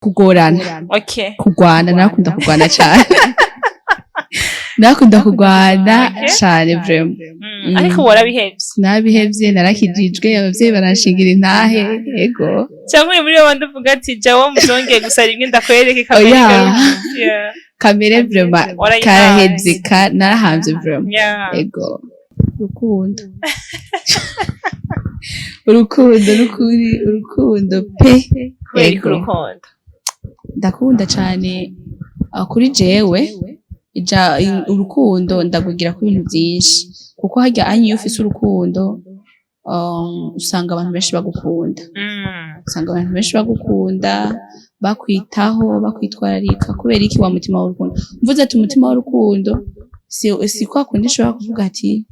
Kugorana. Kugwana, narakunda kugwana cane, narakunda kugwana cane vraiment. Ariko warabihevye? Nabihevye, narakijijwe, abavyeyi baranshingira intahe, ego. Cyangwa uri muri babandi uvuga ati: "Jawo muzongeye gusa rimwe ndakwereke kamere"? Oya. Yeah. Kamere vraiment Warayihanze. karahevye, narahamvye vraiment. Ego, urukundo, urukundo nukuri, urukundo pe. Kubera Ego. urukundo? Ndakunda cane. Kuri jewe urukundo ndagugira ku bintu byinshi, kuko harya anye iyo ufise urukundo, usanga abantu benshi bagukunda. Usanga abantu benshi bagukunda, bakwitaho, bakwitwararika. Kubera iki? Wa mutima w'urukundo. Mvuze ati umutima w'urukundo, si kwa kundi ushobora kuvuga ati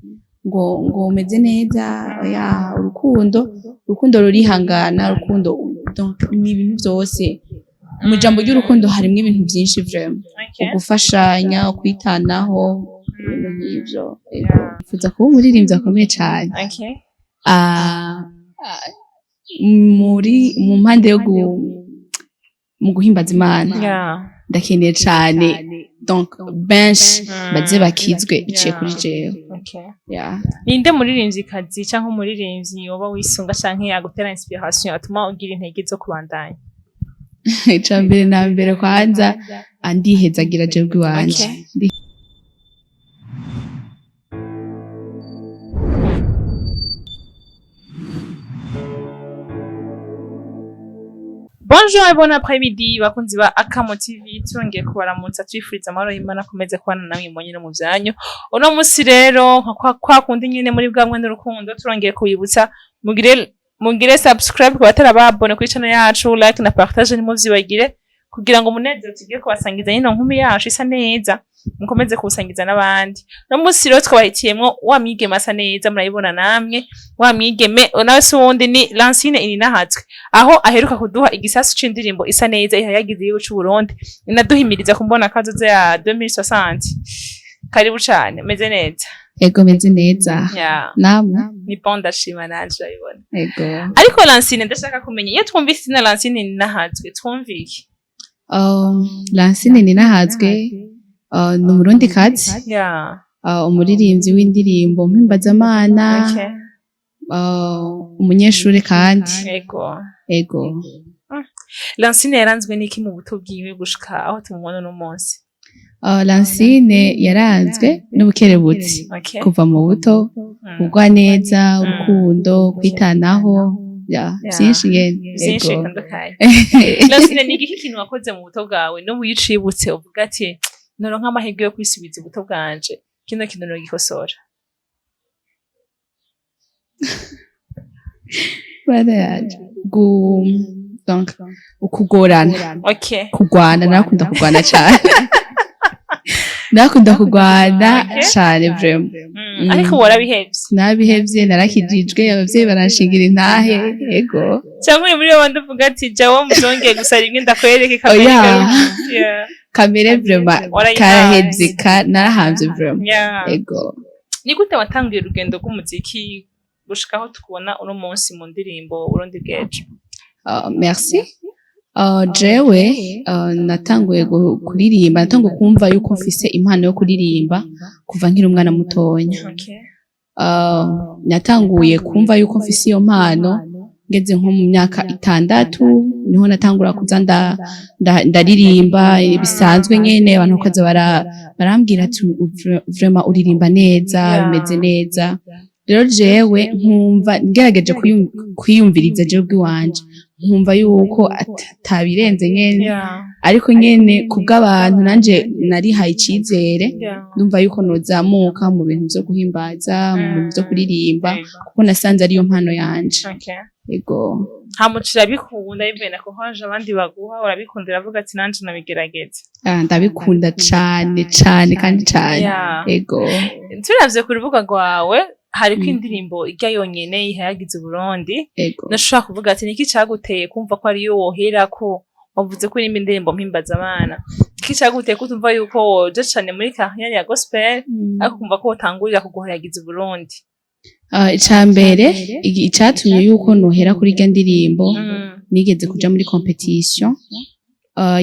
ngo umeze neza. Oya, urukundo, urukundo rurihangana, urukundo donc ni ibintu byose. Mu ijambo ry'urukundo harimwo ibintu byinshi vraiment. Ugufashanya, ukwitanaho, ibintu nk'ivyo. Ego. Nifuza kuba umuririmbyi akomeye cane. Muri mu mpande yo mu guhimbaza Imana. Ndakeneye cane donc benshi baze bakizwe biciye kuri jewe. Yeah. Ninde muririmvyikazi canke umuririmbyi woba wisunga canke yagutera inspiration atuma ugira intege zo kubandanya? Ica mbere na mbere kwanza andihezagira jewe iwanje. Bonjour et bon après-midi bakunzi ba Akamo TV, turongeye kubaramutsa, twifuriza amahoro y'Imana akomeze kubana namwe mu nyene mu vyanyu. Uno musi rero nka kwa kundi nyene muri bwa mwene urukundo, turongeye kubibutsa mugire subscribe ku batarababone kuri channel yacu, like na partage ntimuvyibagire, kugira ngo umunezero tugiye kubasangiza nyino nkumi yacu isa neza mukomeze kuwusangiza n'abandi. Uno musi rero twabahitiyemwo wa mwigeme asa neza, murayibona namwe, wa mwigeme nawe si uwundi, ni Lancine Ininahazwe, aho aheruka kuduha igisasu c'indirimbo isa neza ihayagiza igihugu c'u Burundi, inaduhimiriza kumbona kazoza ya 2060. Karibu cane, meze neza? Ego, meze neza. Namwe? Ni bon, ndashima nanje, urabibona. Ego. Ariko Lancine, ndashaka kumenya, iyo twumvise izina Lancine Ininahazwe twumva iki? Lancine Ninahazwe ni Umurundikazi, umuririmbyi w'indirimbo mpimbazamana, umunyeshure kandi. Ego. Lancine yaranzwe n'iki mu buto bwiwe gushika aho tumubona uno munsi? Lancine yaranzwe n'ubukerebutsi kuva mu buto, kugwa neza, urukundo, kwitanaho, ya, byinshi nyene. Vyinshi Ego. bitandukanye. Lancine, ni igiki kintu wakoze mu buto bwawe n'ubu iyo ucibutse uvuga ati: "Noronka amahirwe yo kwisubiza ubuto bwanje, kino kintu nogikosora"? Bana yanje, donc ukugorana. Kugwana, narakunda kugwana cane, narakunda kugwana cane vraiment. Ariko warabihevye? Nabihevye, narakijijwe, abavyeyi baranshingira intahe, ego. Cyangwa uri muri babandi uvuga ati: "Jawo muzongeye gusa rimwe ndakwereke kamere"? Oya. Kamere vraiment Warayihanze. karahevye, narahamvye vraiment. Ego. Ni gute watangiye urugendo rw'umuziki gushika aho tukubona uno munsi mu ndirimbo Burundi bw'ejo? Merci. Jewe natanguye kuririmba, natanguye kumva yuko mfise impano yo kuririmba kuva nkiri umwana mutonya. Natanguye kumva yuko mfise iyo mpano ngeze nko mu myaka 6, niho natangura kuza ndaririmba bisanzwe nyene, abantu bakaza barambwira ati: "Vraiment uririmba neza, bimeze neza." Rero jewe nkumva ngerageje kwiyumviriza jewe ubwiwanje, nkumva yuko atabirenze nyene, ariko nyene kubw'abantu nanje narihaye icizere, ndumva yuko nozamuka mu bintu vyo guhimbaza, mu bintu vyo kuririmba, kuko nasanze ariyo mpano yanje. Ego. Hama urabikunda bivuye na courage abandi baguha, urabikunda, uravuga ati: "Nanje nabigerageza." Ah, ndabikunda cane cane kandi cane. Ego. Turavye ku rubuga rwawe hariko indirimbo irya yonyene ihayagiza Uburundi. Ego. Nashobora kuvuga ati niki caguteye kumva ko ariyo woherako? Wavuze ko urimba indirimbo mpimbazamana, iki caguteye ko utumva yuko woja cane muri carrière ya gospel, ariko kumva ko wotangurira ku guhayagiza Uburundi? Ah, ica mbere icatumye yuko nohera kuri irya ndirimbo, nigeze kuja muri compétition.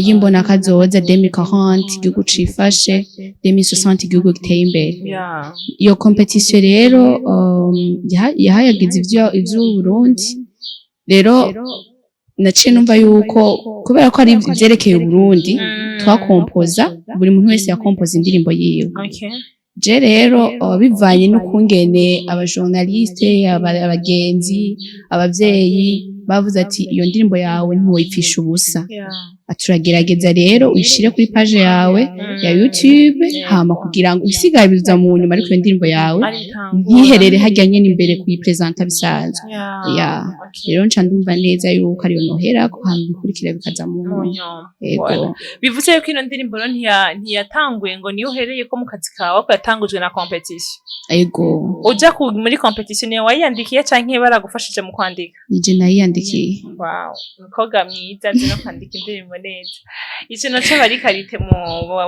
y'imbonakazoza 2040 igihugu cifashe, 2060 igihugu giteye imbere. Iyo compétition rero yahayagiza ivy'Uburundi. Rero naciye numva yuko kubera ko ari ivyerekeye Uburundi, twakompoza, buri muntu wese yakompoza indirimbo yiwe. Je rero bivanye n'ukungene abajournaliste, abagenzi, abavyeyi bavuze ati: "Iyo ndirimbo yawe ntiwoyipfisha ubusa." Turagerageza rero uyishire kuri page yawe ya YouTube, hama kugira ngo ibisigaye biza mu nyuma, ariko iyo ndirimbo yawe Ari itangura. ntiherere harya nyene imbere kuyipresenta bisanzwe. Ya. Rero nca ndumva neza yuko ariyo noherako, hama ibikurikira bikaza mu Mu nyuma. nyuma. Yego. Voilà. Bivuze yuko ino ndirimbo rero ntiyatanguye ngo niyo uhereye ko mu kazi kawe, ko yatangujwe na compétition. Ego. Uja muri compétition, niyo wayiyandikiye canke baragufashije mu kwandika? Nije nayiyandikiye. Wow, umukobwa mwiza azi no kwandika indirimbo neza. Ico naco aba ari qualité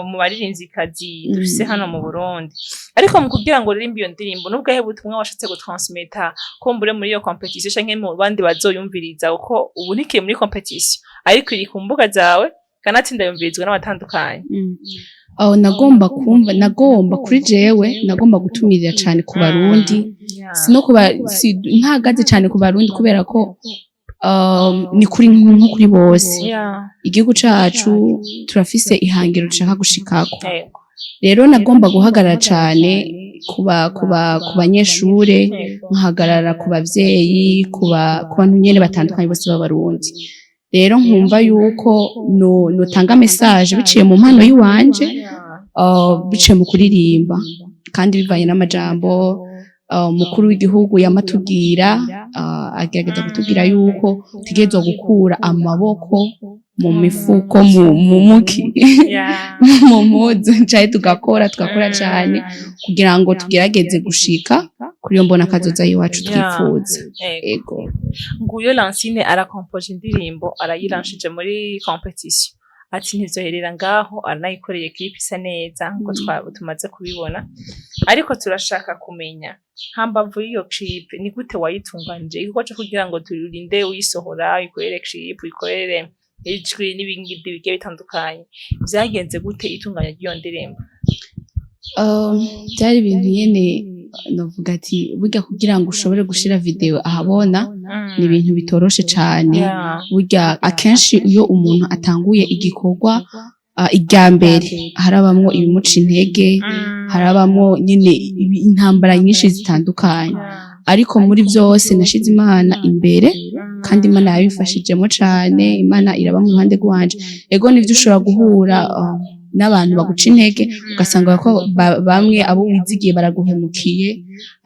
mu baririmvyikazi dufise hano mu Burundi. Ariko mu kugira ngo uririmbe iyo ndirimbo, n'ubwahe butumwa washatse gutransmeta kumbure muri iyo compétition canke mu bandi bazoyumviriza? Kuko ubu ntikiri muri compétition, ariko iri ku mbuga zawe, kanatsinda yumvirizwa n'abatandukanye. Aho nagomba kumva, nagomba kuri jewe, nagomba gutumirira cane ku Barundi, si no kuba si ntagaze cane ku Barundi, kubera ko ni kuri nko kuri bose. Igihugu cacu turafise ihangiro dushaka gushikako. Rero nagomba guhagarara cane kuba ku banyeshure, nkahagarara ku bavyeyi, ku bantu nyene batandukanye bose b'Abarundi. Rero nkumva yuko no notanga message biciye mu mpano yiwanje, biciye mu kuririmba, kandi bivanye n'amajambo umukuru w'igihugu yamatubwira, agerageza kutubwira yuko tutegerezwa gukura amaboko mu mifuko, mu muki, mu mpuzu, canke tugakora cane kugira ngo tugerageze gushika kuri iyo mbona kazoza y'iwacu twifuza. Ego. Nguyo Lancine arakompoje indirimbo, arayiranshije muri compétition, ati ntivyoherera ngaho, aranayikoreye clip isa neza nkuko tumaze kubibona. Ariko turashaka kumenya, hambavu y'iyo clip, ni gute wayitunganije igikorwa co kugira ngo turinde uyisohora, uyikorere clip, uyikorere ijwi n'ibindi bigiye bitandukanye? Vyagenze gute itunganya ry'iyo ndirimbo? Byari ibintu nyene novuga ati burya kugira ngo ushobore gushira video ahabona ni ibintu bitoroshe cane. Burya akenshi iyo umuntu atanguye igikorwa irya mbere, harabamwo ibimuca intege, harabamwo nyene intambara nyinshi zitandukanye. Ariko muri vyose nashize Imana imbere, kandi Imana yabifashijemo cane. Imana iraba mu ruhande rwanje. Ego, nivyo, ushobora guhura n'abantu baguca intege, ugasanga ko bamwe abo wizigiye baraguhemukiye,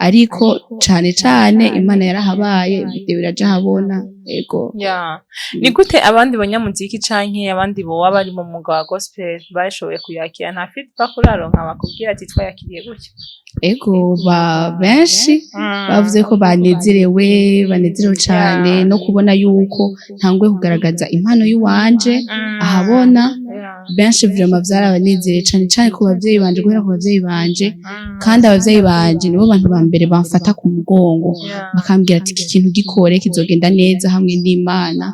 ariko cane cane Imana yarahabaye, video iraja ahabona. Ego. Yeah. Ni gute abandi banyamuziki canke abandi boba bari mu mwuga wa gospel bashoboye kuyakira? Nta feedback uraronka bakubwira ati twayakiriye gutya? Ego, ba benshi bavuze ko banezerewe, banezerewe cane no kubona yuko ntanguye kugaragaza impano y'uwanje ahabona. Benshi vraiment vyarabanezereye, cane cane ku bavyeyi banje, guhera ku bavyeyi banje. Kandi abavyeyi banje nibo bantu ba mbere bamfata ku mugongo, bakambwira ati: "Iki kintu gikore, kizogenda neza hamwe n'Imana."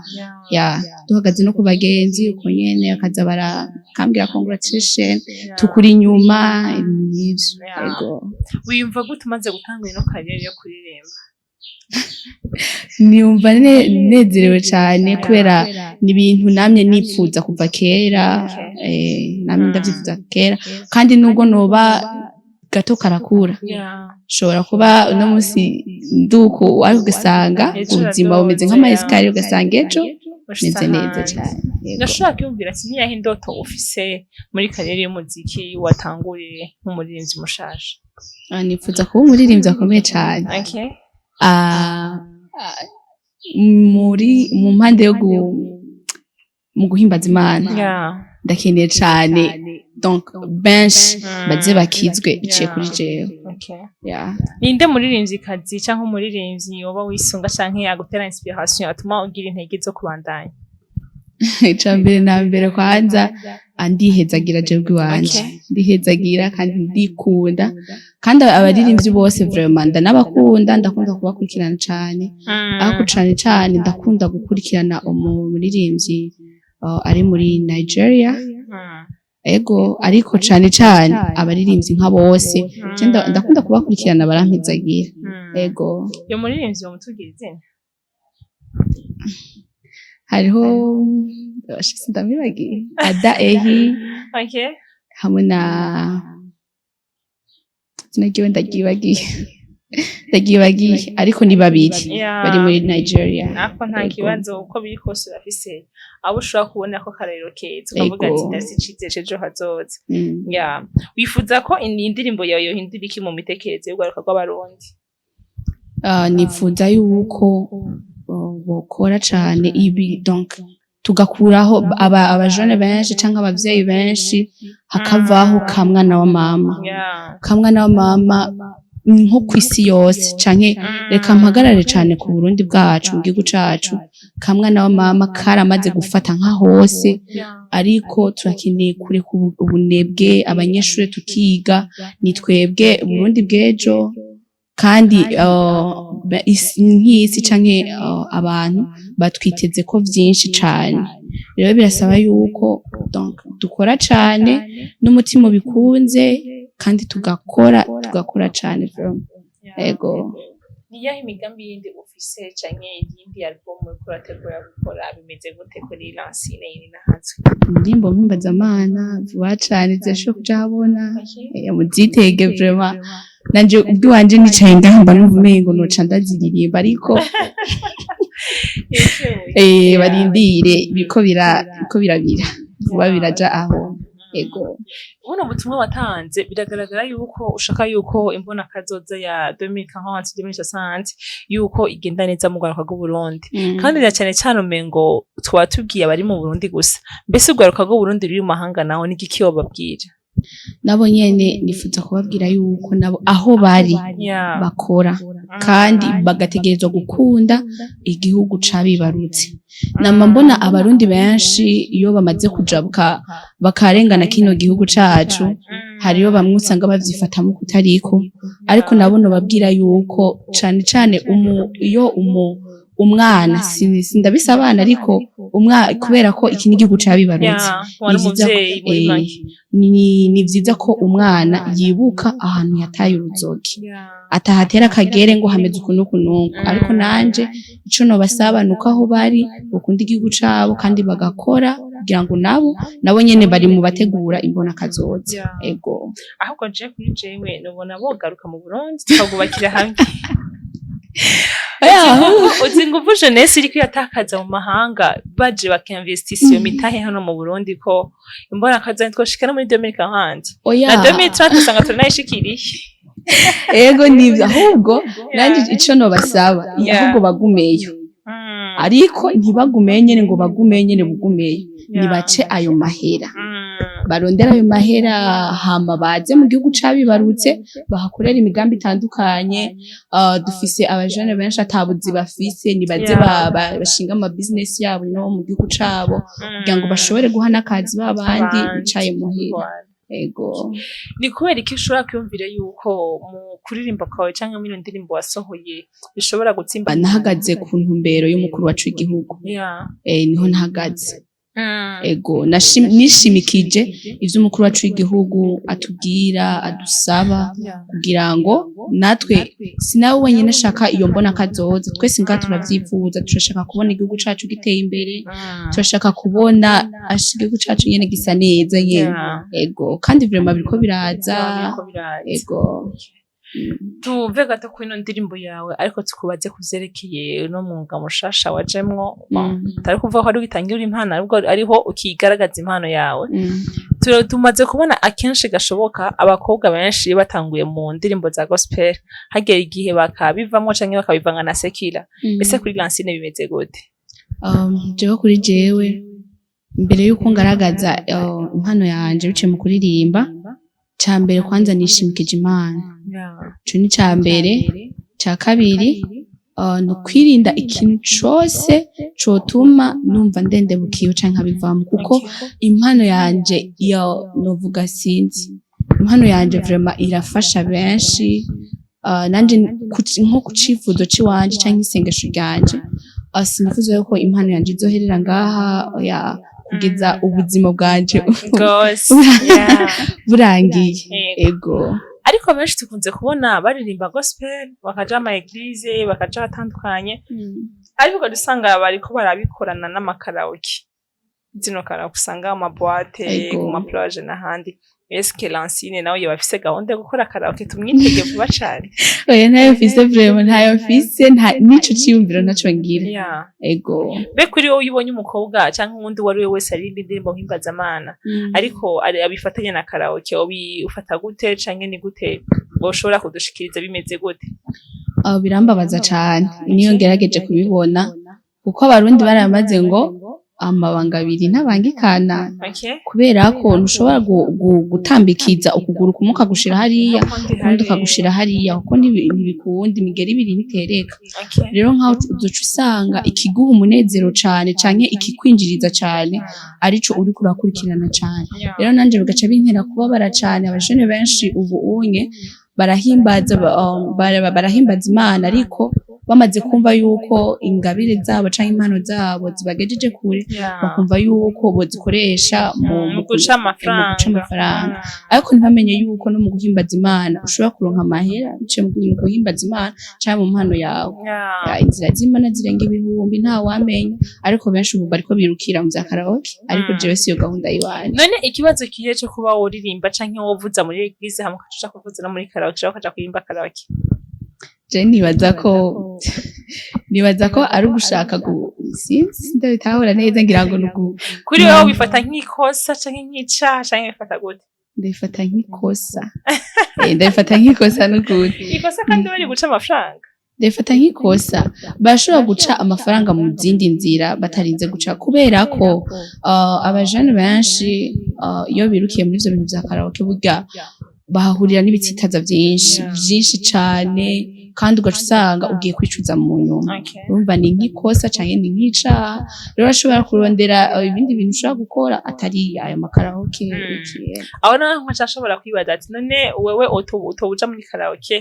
Ya, duhagaze no ku bagenzi uko nyene, bakaza barakambwira: "Congratulation, tukuri inyuma," ibintu nk'ivyo. Ego. Wiyumva gute umaze gutanga ino carrière yo kuririmba? Niyumva nezerewe cane, kubera ni ibintu namye nipfuza kuva kera. Namye ndavyifuza kera, kandi nubwo noba gato karakura, nshobora kuba uno munsi nduku, ariko ugasanga Ejo ubuzima uradoze, bumeze nk'ama escalier, ugasanga ejo ushitse meze neza ahandi. cane. Yego. Ndashobora kwiyumvira ati niyahe indoto ufise muri carrière y'umuziki watanguye nk'umuririmbyi mushasha? Ah, nifuza kuba umuririmbyi akomeye cane. Ah, muri mu mpande yo mu guhimbaza Imana, ndakeneye cane donc benshi baze bakizwe biciye kuri jewe. Yeah. Ninde muririmvyikazi canke umuririmbyi woba wisunga canke yagutera inspiration atuma ugira intege zo kubandanya? Ica mbere na mbere, kwanza andihezagira jewe iwanje. Ndihezagira kandi ndikunda, kandi abaririmbyi bose vraiment ndanabakunda, ndakunda kubakurikirana cane. Ariko cane cane ndakunda gukurikirana umuririmbyi. ari muri Nigeria. Ego, ariko cane cane abaririmbyi nka bose je ndakunda kubakurikirana, barampezagira. Ego. Iyo muririmbyi wamutubwira izina? Hariho, ndamwibagiye, Ada Ehi hamwe na izina ryiwe ndaryibagiye, ariko ni babiri bari muri Nigeria. Nako nta Ego. kibazo, uko biri kose urafise abo ushobora kubona ko akarorero keza, ukavuga ati ndafise icizere c'ejo hazoza. Yeah. Wifuza ko iyi ndirimbo yawe yohindura iki mu mitekerereze y'urwaruka rw'Abarundi? Ah, nifuza yuko bokora cane ibi, donc tugakuraho abajene benshi canke abavyeyi benshi, hakavaho ka mwana wa mama. Ka mwana wa mama nko kw'isi yose, canke reka mpagarare cane ku Burundi bwacu, mu gihugu cacu, ka mwana wa mama karamaze gufata nka hose. Ariko turakeneye kureka ubunebwe, abanyeshure tukiga, ni twebwe Burundi bw'ejo. Kandi nk'isi canke abantu batwiteze ko vyinshi cane. Rero birasaba yuko donc dukora cane n'umutima ubikunze, kandi tugakora cane vraiment. Ego. Ni iyahe imigambi yindi ufise, canke iyindi album uriko urategura gukora? Bimeze gute kuri Lancine Ininahazwe? Indirimbo mpimbazamana vuba cane zirashobora kuja ahabona. Muzitege vraiment. Nanje ubwiwanje nicaye ngaha mba numva umengo noca ndaziririmba, ariko barindire, biriko birabira vuba, biraja aho. Ego. Buno butumwa watanze, biragaragara yuko ushaka yuko imbona kazoza ya 2040, 2060 yuko igenda neza mu rwaruka rw'Uburundi. Kandi na cane cane umengo twaba tubwiye abari mu Burundi gusa. Mbese urwaruka rw'Uburundi ruri mu mahanga naho ni igiki wobabwira? Nabo nyene nifuza kubabwira yuko nabo aho bari bakora kandi bagategerezwa gukunda igihugu cabibarutse. Nama mbona Abarundi benshi iyo bamaze kujabuka bakarengana kino gihugu cacu, hariyo bamwe usanga bavyifatamwo kutariko, ariko nabo nobabwira yuko cane cane iyo umwana, sindabise abana, ariko kubera ko iki n'igihugu cabibarutse, wari ni vyiza umuvyeyi muri make. Ni vyiza ko umwana yibuka ahantu yataye uruzogi, atahatera akagere ngo hameze uku n'uku n'uku. Ariko nanje ico nobasaba nuko aho bari bakunda igihugu cabo kandi bagakora, kugira ngo nabo nyene bari mu bategura imbona kazoza. Ego. Ahubwo je kuri jewe nubona bogaruka mu Burundi tukabwubakira hamwe. Uzi nguvu jeunesse iriko iratakaza mu mahanga, baje bakinvestisa iyo mitahe hano mu Burundi, ko imbona kazoza twoshika no muri 2040 Oya. na 2030 usanga turanayishikiriye. Ego, nivyo. Ahubwo nanje ico nobasaba, ahubwo bagumeyo, ariko ntibagumeyo nyene ngo bagumeyo nyene bugumeyo, nibace ayo mahera, barondera ayo mahera, hama baze mu gihugu cabibarutse bahakorera imigambi itandukanye. Dufise abajene benshi atabuzi bafise, nibaze bashinga ama business yabo no mu gihugu cabo, kugira ngo bashobore guha n'akazi babandi Abandi. bicaye muhira. Ego. Ni kubera iki ushobora kwiyumvira yuko mu kuririmba kwawe canke muri iyo ndirimbo wasohoye bishobora gutsimba? Nahagaze ku ntumbero y'umukuru wacu w'igihugu. Niho nahagaze. Ego, nishimikije ivyo umukuru wacu w'igihugu atubwira, adusaba, kugira ngo natwe, sinawe wenyine ashaka iyo mbona kazoza, twese ngaha turavyifuza, turashaka kubona igihugu cacu giteye imbere, turashaka kubona igihugu cacu nyene gisa neza nyene. Ego, kandi vraiment biriko biraza. Biriko biraza. Ego. Tuve gato kuri ino ndirimbo yawe, ariko tukubaze kuvyerekeye uno mwuga mushasha wajemwo. Utari kuvuga ko ari ugitangira impano, ahubwo ariho ukigaragaza impano yawe. Tumaze kubona akenshi gashoboka abakobwa benshi iyo batanguye mu ndirimbo za gospel, hagera igihe bakabivamwo canke bakabivanga na secular. Ese kuri Lancine bimeze gute? Jewe kuri jewe, mbere yuko ngaragaza impano yanje biciye mu kuririmba, ca mbere kwanza nishimikije Imana. Ico ni ca mbere. Ca kabiri, ni ukwirinda ikintu cose cotuma numva ndendebukiwe canke nkabivamwo, kuko impano yanje yo novuga, sinzi, impano yanje vraiment irafasha benshi. Nanje nko ku cifuzo ciwanje canke isengesho ryanje, sinifuza yuko impano yanje izoherera ngaha, oya, kugeza ubuzima bwanje Gose, yeah. burangiye. Ego. Ego. Ariko benshi tukunze kubona baririmba gospel, bakaja ama église, bakaja ahatandukanye, ariko ugaca usanga bariko barabikorana n'ama karaoke, zino karaoke usanga mu ma boîte, ku ma plage n'ahandi. Eske Lancine nawe yoba afise gahunda yo gukora karaoke? Tumwitege vuba cane? Oya, ntayo mfise vraiment, ntayo mfise, nta n'ico ciyumviro ntaco ngira. Ego. Be kuri wowe, iyo ubonye umukobwa canke uwundi uwo ari we wese aririmba indirimbo mpimbazamana, ariko abifatanya na karaoke, ufata gute, canke ni gute woshobora kudushikiriza, bimeze gute? Aho birambabaza cane niyo ngerageje kubibona, kuko Abarundi baramaze ngo amabanga abiri ntabangikana. Kubera ko ntushobora gutambikiza ukuguru kumwe ukagushira hariya, ukundi ukagushira hariya, kuko ntibikunda, imigeri ibiri ntitereka. Rero nkaho uzoca usanga ikiguha umunezero cane canke ikikwinjiriza cane arico uriko urakurikirana cane. Rero nanje bigaca bintera kubabara cane. Abajene benshi ubu unye barahimbaza barahimbaza Imana, ariko bamaze kumva yuko ingabire zabo canke impano zabo zibagejeje kure, bakumva yuko bozikoresha mu guca amafaranga. Mu guca amafaranga, ariko ntibamenye yuko no mu guhimbaza Imana ushobora kuronka amahera biciye mu guhimbaza Imana canke mu mpano yawe. Ya, inzira z'Imana zirenga ibihumbi, ntawamenya. Ariko benshi ubu bariko birukira mu vya karaoke, ariko jewe siyo gahunda yiwanje. None ikibazo kihe co kuba woririmba canke wovuza muri église, hama ukaca uja kuvuza no muri karaoke, canke ukaja kuririmba karaoke? Je nibaza ko ari ugushaka sinzi, ndabitahura neza, ngira ngo nugu Kuri wowe wifata nk'ikosa canke nk'icaha, canke wifata gute? Ndabifata nk'ikosa. Ndabifata nk'ikosa n'ukuri. Ikosa kandi bari guca amafaranga? Ndabifata nk'ikosa. Barashobora guca amafaranga mu zindi nzira batarinze guca, kubera ko abajene benshi iyo birukiye muri ivyo bintu vya karaoke, burya bahahurira n'ibitsitaza vyinshi, vyinshi cane, kandi ugaca usanga ugiye kwicuza mu nyuma. Urumva ni nk'ikosa canke ni nk'icaha. Rero urashobora kurondera ibindi bintu ushobora gukora atari ayo ma karaoke. Iki. Aho naho nkaca nshobora kwibaza ati: none wewe utobuja muri karaoke,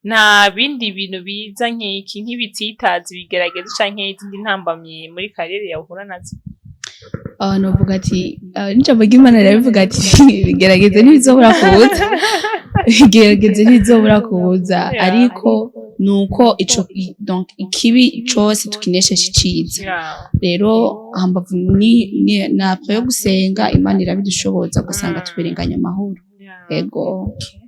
nta bindi bintu biza nk'iki, nk'ibitsitazi, ibigeragezo canke izindi ntambamyi muri carrière yawe uhura nazo? Novuga ati n'ijambo ry'Imana rirabivuga ati ibigeragezo ntibizobura kuza, ibigeragezo ntibizobura kuza. Ariko nuko ico donc ikibi cose tukineshesha iciza. Rero hambavu ni napre yo gusenga, Imana irabidushoboza, ugasanga tubirenganya amahoro. Ego. Okay.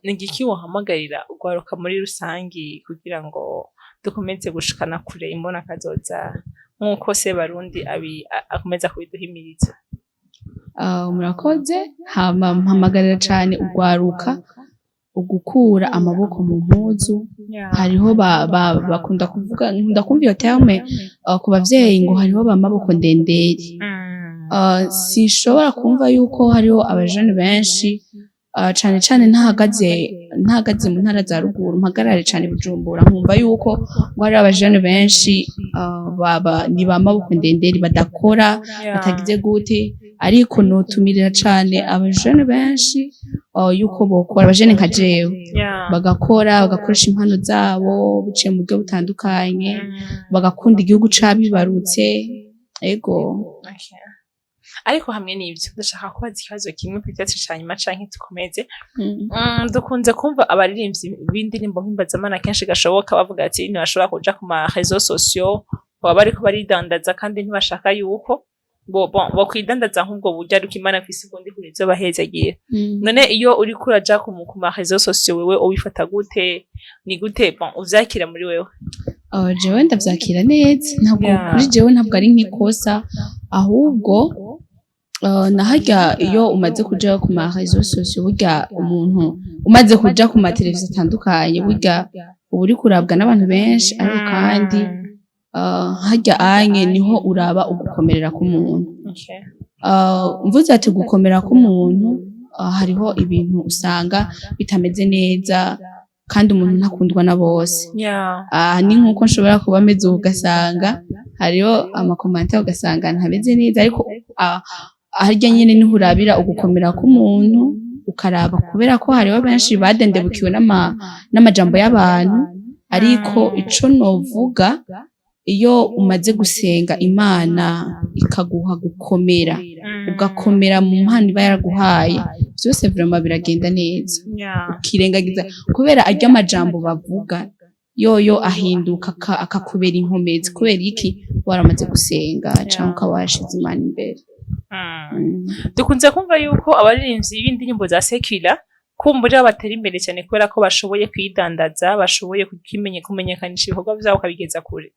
Ni igiki wohamagarira urwaruka muri rusangi kugira ngo dukomeze gushikana kure imbona kazoza, nk'uko se Barundi akomeza kubiduhimiriza? Murakoze. Hama mpamagarira cane urwaruka ugukura amaboko mu mpuzu. Hariho bakunda kuvuga, nkunda kumva iyo terme ku bavyeyi, ngo hariho ba maboko ndenderi. Sinshobora kumva yuko hariho abajene benshi, cane cane ntahagaze mu ntara za ruguru, mpagarare cane Bujumbura, nkumva yuko ngo hariho abajene benshi ni ba maboko ndenderi, badakora, batagize gute. Ariko notumirira cane abajene benshi yuko bokora, abajene nka jewe, bagakora, bagakoresha impano zabo biciye mu buryo butandukanye, bagakunda igihugu cabibarutse. Ego. Okay. Ariko hamwe n'ivyo, ndashaka kubaza ikibazo kimwe peut-être ca nyuma canke dukomeze. Dukunze kumva abaririmbyi b'indirimbo mpimbazamana kenshi gashoboka bavuga ati ntibashobora kuja ku ma réseaux sociaux, baba bariko baridandaza, kandi ntibashaka yuko bo bokwidandaza nk'ubwo buryo, ariko Imana kw'isi ukundi kuri ivyo bahezagiye. None iyo uriko uraja ku ma réseaux sociaux, wewe ubifata gute? Ni gute, bon, uvyakira muri wewe? Jewe ndavyakira neza, ntabwo kuri jewe ntabwo ari nk'ikosa, ahubwo naharya iyo umaze kuja ku ma réseaux sociaux, burya umuntu umaze kuja ku ma televiziyo atandukanye, burya uba uriko urabwa n'abantu benshi. Ariko kandi harya anye niho uraba ugukomerera k'umuntu. Mvuze ati gukomera k'umuntu, hariho ibintu usanga bitameze neza, kandi umuntu ntakundwa na bose. Ni nkuko nshobora kuba meze ubu, ugasanga hariho ama commentaires, ugasanga ntameze neza. Ariko harya nyene niho urabira ugukomera k'umuntu, ukaraba, kubera ko hariho benshi badendebukiwe n'amajambo y'abantu. Ariko ico novuga, Iyo umaze gusenga, Imana ikaguha gukomera, ugakomera mu mpano iba yaraguhaye, vyose vraiment biragenda neza, ukirengagiza kubera arya amajambo bavuga yoyo ahinduka akakubera inkomezi. Kubera iki? Waramaze gusenga canke ukaba warashize Imana imbere. Dukunze kumva yuko abaririmbyi b'indirimbo za séculaire kumbura batera imbere cyane kubera ko bashoboye kwidandaza, bashoboye kumenyekanisha ibikorwa vyabo bakabigeza kure,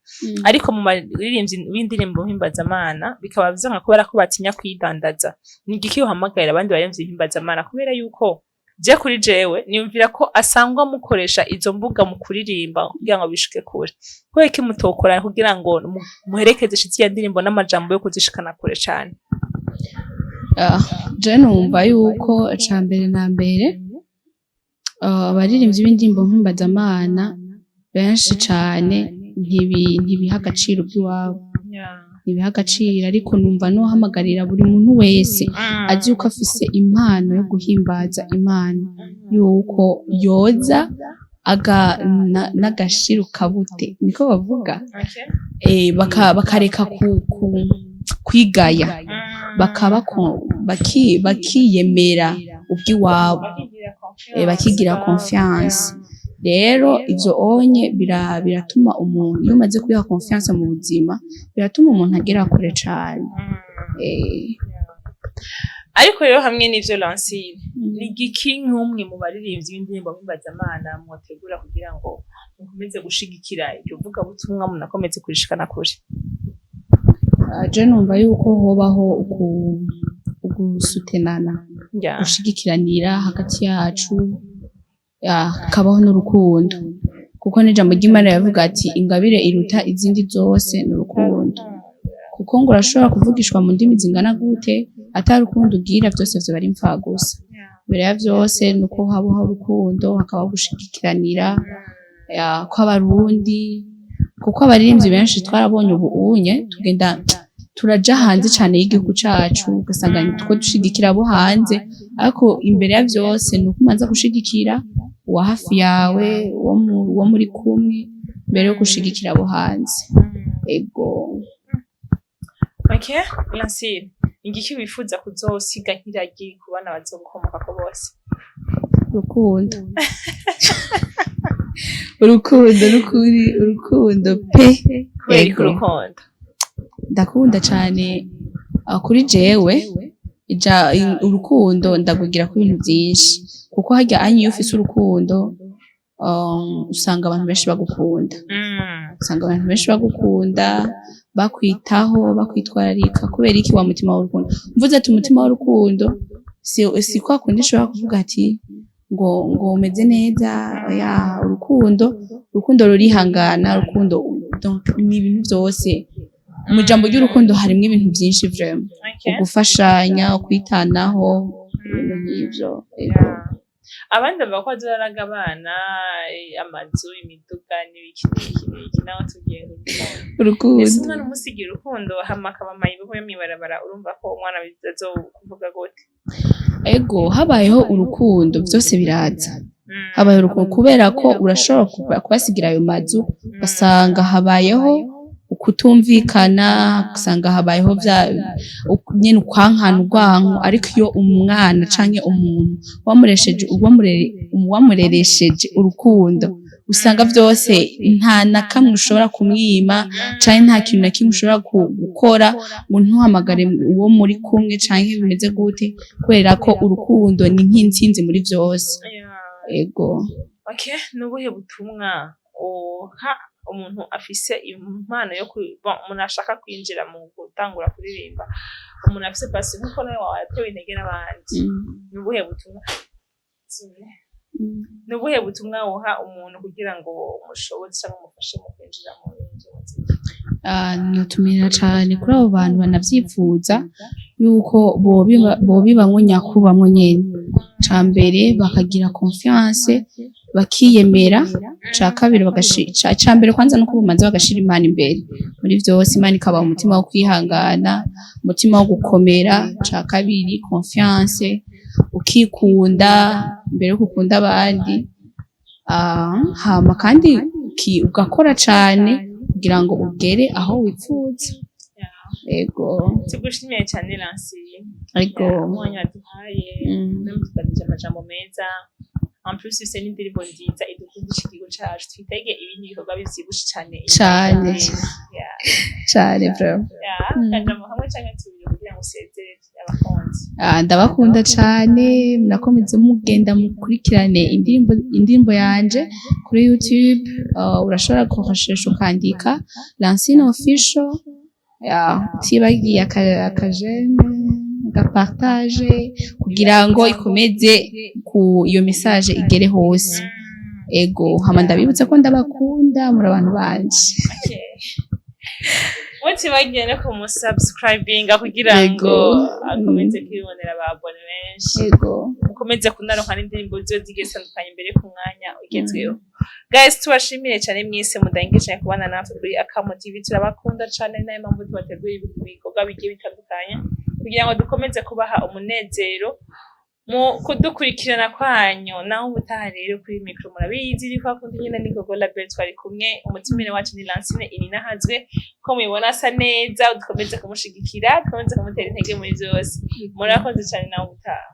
ariko mu baririmbyi b'indirimbo mpimbazamana bikaba vyanga kubera ko batinya kwidandaza. Ni igiki uhamagarira abandi baririmbyi mpimbazamana? Kubera yuko je kuri jewe niyumvira ko asangwa mukoresha izo mbuga mu kuririmba kugira ngo bishike kure. Kubera iki mutokora kugira ngo muherekeze ziriya ndirimbo n'amajambo yo kuzishikana kure cane? Ah, je numva yuko ica mbere na mbere, abaririmbyi b'indirimbo mpimbazamana benshi cane ntibiha agaciro ubw'iwabo, ntibiha agaciro. Ariko numva nohamagarira buri muntu wese azi yuko afise impano yo guhimbaza Imana yuko yoza aga n'agashiru kabute, niko bavuga, bakareka kwigaya, bakaba bakiyemera ubw'iwabo, bakigira confiance. Rero ivyo onye biratuma umuntu, iyo umaze kwiha confiance mu buzima, biratuma umuntu agera kure cane. Ariko rero hamwe n'ivyo, Lancine, ni igiki nk'umwe mu baririmbyi b'indirimbo mpimbazamana mwotegura kugira ngo mukomeze gushigikira iryo vugabutumwa, munakomeze kurishikana kure? Ah, je numva yuko hobaho ugusutenana, gushigikiranira hagati yacu, hakabaho n'urukundo, kuko n'ijambo ry'Imana riravuga ati ingabire iruta izindi zose ni urukundo, kuko ngo urashobora kuvugishwa mu ndimi zingana gute, ata rukundo ugira vyose vyoba ari impfagusa. Mbere ya vyose nuko habaho urukundo, hakabaho gushigikiranira kw'Abarundi, kuko abaririmbyi benshi twarabonye ubu unye tugenda turaja hanze cane y'igihugu cacu, ugasanga two dushigikira abo hanze. Ariko imbere ya vyose ni uko umanza gushigikira uwa hafi yawe, uwo muri kumwe, mbere yo gushigikira abo hanze. Ego. Okay, Lancine, igiki wifuza kuzosiga nk'iragi ku bana bazogukomokako bose? Urukundo, urukundo n'ukuri, urukundo pe. Kubera iki? Ego. Urukundo. Ndakunda cane. Kuri jewe urukundo ndagugira ku bintu vyinshi, kuko harya anye iyo ufise urukundo, usanga abantu benshi bagukunda, usanga abantu benshi bagukunda, bakwitaho, bakwitwararika. Kubera iki? Wa mutima w'urukundo. Mvuze ati umutima w'urukundo, si kwa kundi ushobora kuvuga ati ngo umeze neza. Oya, urukundo rurihangana, urukundo donc ni ibintu vyose. Mu ijambo ry'urukundo harimwo ibintu vyinshi vraiment: ugufashanya, ukwitanaho, ibintu nk'ivyo. Ego. Yeah. Abandi bavuga ko bazoraga abana amazu, imiduga n'ibiki n'ibiki n'ibiki, nawe tubwiye ngo urukundo. Urukundo. Ese umwana umusigira urukundo hama akaba mayibobo yo mw'ibarabara, urumva ko umwana azokuvuga gute? Ego, habayeho urukundo vyose biraza. Habayeho urukundo, kubera ko urashobora kubasigira ayo mazu, ugasanga habayeho ukutumvikana, ugasanga habayeho vya nyene ukwankana, urwanko. Ariko iyo umwana canke umuntu wamureresheje urukundo, usanga vyose nta na kamwe ushobora kumwima, canke nta kintu na kimwe ushobora gukora ngo ntuhamagare uwo muri kumwe canke bimeze gute, kubera ko urukundo ni nk'intsinzi muri vyose. Ego. Okay, nubuhe butumwa uha umuntu afise impano yo bon, umuntu ashaka kwinjira mu gutangura kuririmba, umuntu afise passion nkuko nawe watewe intege n'abandi? Nubuhe butumwa, nubuhe butumwa woha umuntu kugira ngo umushoboze cyangwa umufashe mu kwinjira mu bintu by'umuziki? Ah, notumira cane kuri abo bantu banavyipfuza yuko bobibamwo nyakubamwo nyene. Ca mbere bakagira confiance, bakiyemera. Ca kabiri ca mbere kwanza nuko bomanza bagashira Imana imbere muri vyose, Imana ikabaha umutima wo kwihangana, umutima wo gukomera. Ca kabiri confiance, ukikunda mbere yo gukunda abandi. Ah, hama kandi ugakora cane. Kugira ngo ugere aho wipfuza. Ego. Tugushimiye cyane, Lansi. Ego. Umwanya waduhaye, tuganije amajambo meza. En plus ufise n'indirimbo nziza idukundisha igihugu cacu. Twitege ibindi bikorwa bivyibushe cane. Cane. Cane vraiment. Akajambo kamwe canke tubiri kugira ngo usezere abakunzi. Ah, ndabakunda cane. Murakomeze mugenda mukurikirane indirimbo yanje kuri YouTube. Urashobora kuhashesha ukandika Lancine Official, yeah, utibagiye aka j'aime, aga partage, kugira ngo ikomeze ku iyo message igere hose. Ego, hama ndabibutsa ko ndabakunda, muri abantu banje. Mutibagiye no kumusubscribinga kugira ngo akomeze kwibonera aba abonnés benshi. Mukomeze kunaronka n'indirimbo ziwe zigiye zitandukanye imbere ku mwanya ugezweho. Guys, tubashimire cyane mwese mudahengesha kubana natwe kuri Akamo TV. Turabakunda cyane, nayo mpamvu tubategura ibikorwa bigiye bitandukanye kugira ngo dukomeze kubaha umunezero mu kudukurikirana kwanyu. Naho ubutaha rero, kuri micro murabizi ni kwa kundi nyine, ni Gogo Label. Twari kumwe, umutumire wacu ni Lancine Ininahazwe. Ko mubibona asa neza, dukomeze kumushigikira, dukomeze kumutera intege muri byose. Murakoze cyane, nawe ubutaha.